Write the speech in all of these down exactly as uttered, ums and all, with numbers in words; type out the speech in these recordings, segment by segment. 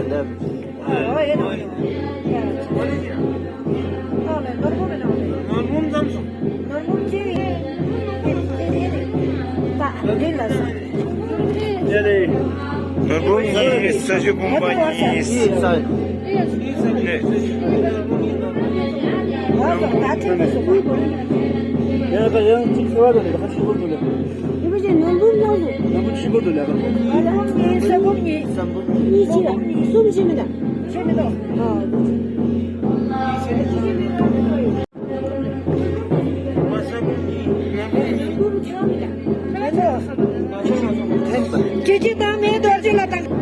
ཨ་ཨ་ཨེ་ནོ་ཨ་ཨ་ལེ་ནོ། ནོར་བུ་གཉིས། ས་གཞི་བུམ་པ་གཉིས། ཁྱེད་ཀྱིས་ད་མེད་དོ་ཅི་ལ་དང་།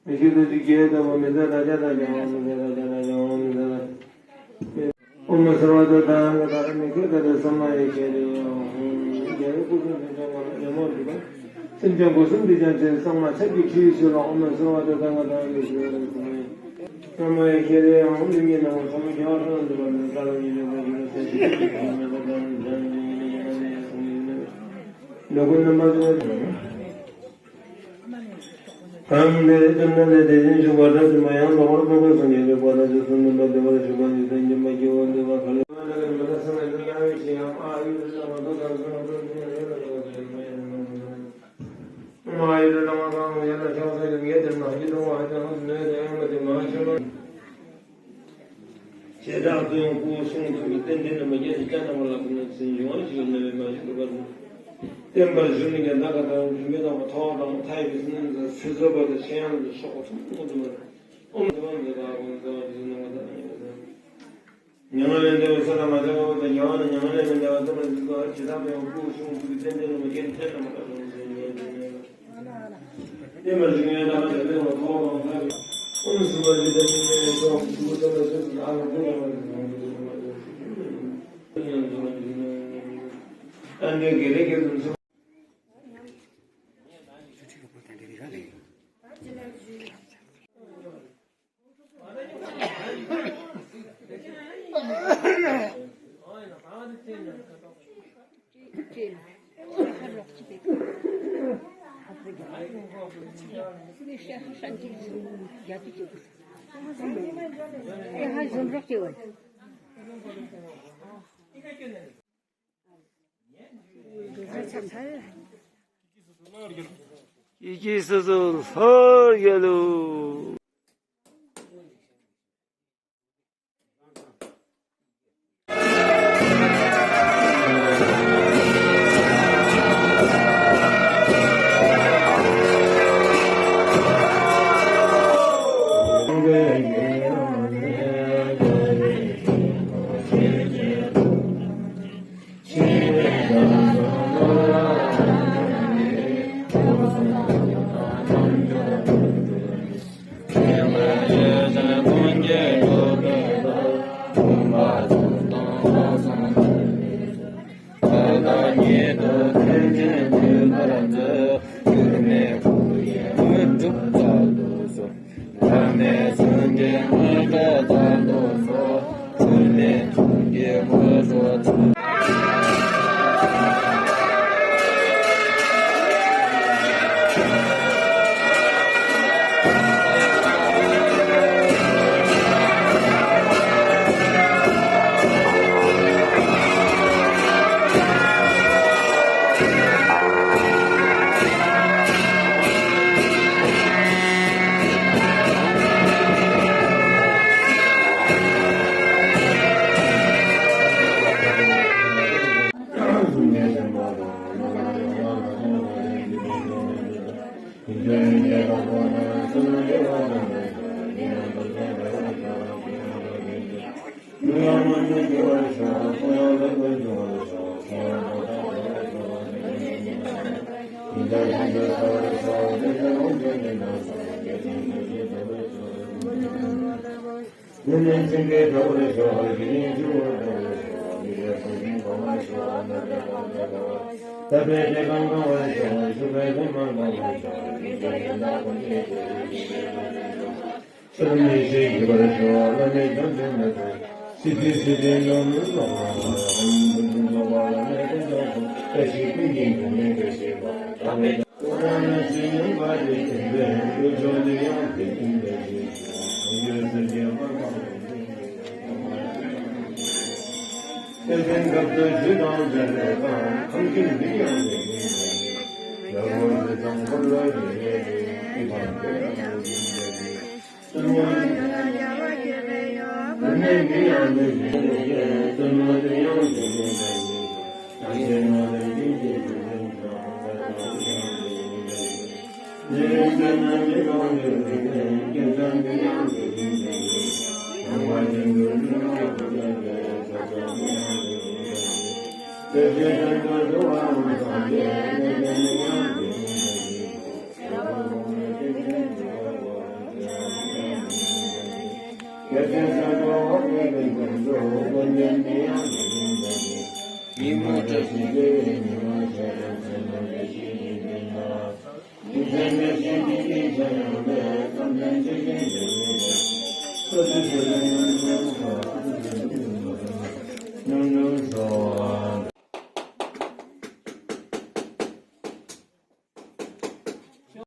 མི་ཤེས་དུས་ཀྱི་སྐད་དམ་པོ་མི་ཟད་ར་ཇ་ར་ཇ་ཧོ་མི་ཟད་ར་ཇ་ར་ཇ་ཧོ་མི་ཟད་ར། ཨོཾ་སརྦ་ཏྭ་ཏཱ་ཧཾ་ག་ཏ་ར་མི་ཁེ་ཏ་ར་ས་མ་ཡེ་ཤེ་རེ་ཧོ། རྒྱལ་བའི་སྐུ་གསུང་ཐུགས་ཀྱང་ང་ལ་ཉོན་མོངས་སྒྲིབ་པ་སེམས་ཅན་སྒོ་གསུམ་སྡིག་ཅན་ཚེ་གསང་བ་ཆབ་ཀྱི་ཁྲིད་ཞུ་ལ། ཨོཾ་སརྦ་ཏྭ་ཏཱ་ཧཾ་ག་ཏ་ར་མི་ཤེ་རེ་ཧོ། ས་མ་ཡེ་ཤེ་རེ་ཧོ། སྡུག་བསྔལ་ནང་ཚང་མ་རྒྱལ་བ་སྲས་ལ་འདུད་པ་ནི་བདག་ལ་ཉེ་ཞིང་ཕན་ཕྱིར་ལ་ཟེར་ཞིང་ཁྱེད་ཀྱི་ཞིང་ལ་བདག་ནི་བདག་ནི་ཉེ་ཞིང་ཕན་ཕྱིར་ལ་ཟེར་ཞིང་ལ་འདོད་དགུ་རྣམ་པར་གཟིགས་པ། གང་འདིར་བཅོམ་ལྡན་འདས་དེ་བཞིན་གཤེགས་པ་དགྲ་བཅོམ་པ་ཡང་དག་པར་རྫོགས་པའི་སངས་རྒྱས་ཀྱི་གོ་འཕང་དང་ཚུལ་ཁྲིམས་སྟོན་པ་བདེ་བར་གཤེགས་པ་འཇིག་རྟེན་མཁྱེན་པ་སྐྱེས་བུ་འདུལ་བ་ག་ལ་བ་ལ་ག་ལ་མ་ལ་སངས་རྒྱས་འདི་ལྟ་བའི་ཆེ་ཡང་ཨ་ཡུལ་ལ་མ་ཐོབ་ཀྱང་གསུང་རབ་ཀུན་ནས་ཡོད་ལ་ཡོད་པ་ཡོད་ལ་ཡོད་པ་ཡོད་ལ། མ་ཡུལ་ལ་མ་གང་ཡོད་ལ་ཤོག་ས་ཡོད་ངེས་དེར་མ་ཡུལ་དུ་མ་ཡོད་ཀྱང་ནོས་ཀྱང་ཡང་མ་དེ་མ་ཤོད་ལ། བྱེ་བྲག་ཏུ་ཡང་སྐུ་གསུང་ཐུགས་ཀྱི་རྟེན་འབྲེལ་རྣམ་པ་བརྒྱད་ཅུ་གྱ་རྣམ་པ་ལ་ཕུལ་ན་ཚེ་འབྱུང་བ་ཞིག་ལ་གནས་པའི་མ་ཞིག་གྲུབ་པར་བསྟན་པར་ཞུ་ནི་ཀྱང་། ད་ག་དང་འཇུག་མེད་དང་ཐོག་དང་མཐའ་ཡས་པའི་སེམས་ཙམ་ཚེ་རྫོགས་བར་དུ་ཆོས་དབྱིངས་སུ་ཕྱོགས་ཐུན་མོང་དུ་མར་ཨོཾ་སྭ་བྷཱ་ཎི་ཏེ་ཨཱཿཧཱུྃ་ཙཱ་བ་ཇི་ལྟར་མངོན་པར་མཛད་པ་ཡང་ཡང་དུ། མྱ་ངན་ལས་འདས་པའི་ཚེ་དང་མ་འདས་པ་དང་། རྒྱལ་བ་དང་མྱ་ངན་ལས་མི་འདའ་བ་ཐོབ་པར་འགྱུར་བ། ཇི་ལྟར་ཡང་སྐུ་གསུང་ཐུགས་ཀྱི་རྟེན་འབྲེལ་རྣམ་པ་བརྒྱད་ཅུ་གྱ་རྣམ་པ་ལ་ཕུལ་ན་ཚེ་འབྱུང་བ་ཞིག་ལ་གནས་པའི་མ་ཞིག་གྲུབ་པར་བསྟན་པར་ཞུ་ནི་ཀྱང་། ད་ག་དང་འཇུག་མེད་དང་ཐོག་དང་མཐའ་ཡས་པའི་སེམས་ཙམ་ཚེ་རྫོགས་བར་དུ་ཆོས་དབྱིངས་སུ་ཕྱོགས་ཐུན་མོང་དུ་མར་ཨོཾ་སྭ་བྷཱ་ཎི་ཏེ་ཨཱཿཧཱུྃ་ཙཱ་བ་ཇི་ལྟར་མངོན་པར་མཛད་པ་ཡང་ཡང་དུ། ཡེ་ཤེས་སོ་སོར་ལྷར་རྒྱལ་ལོ།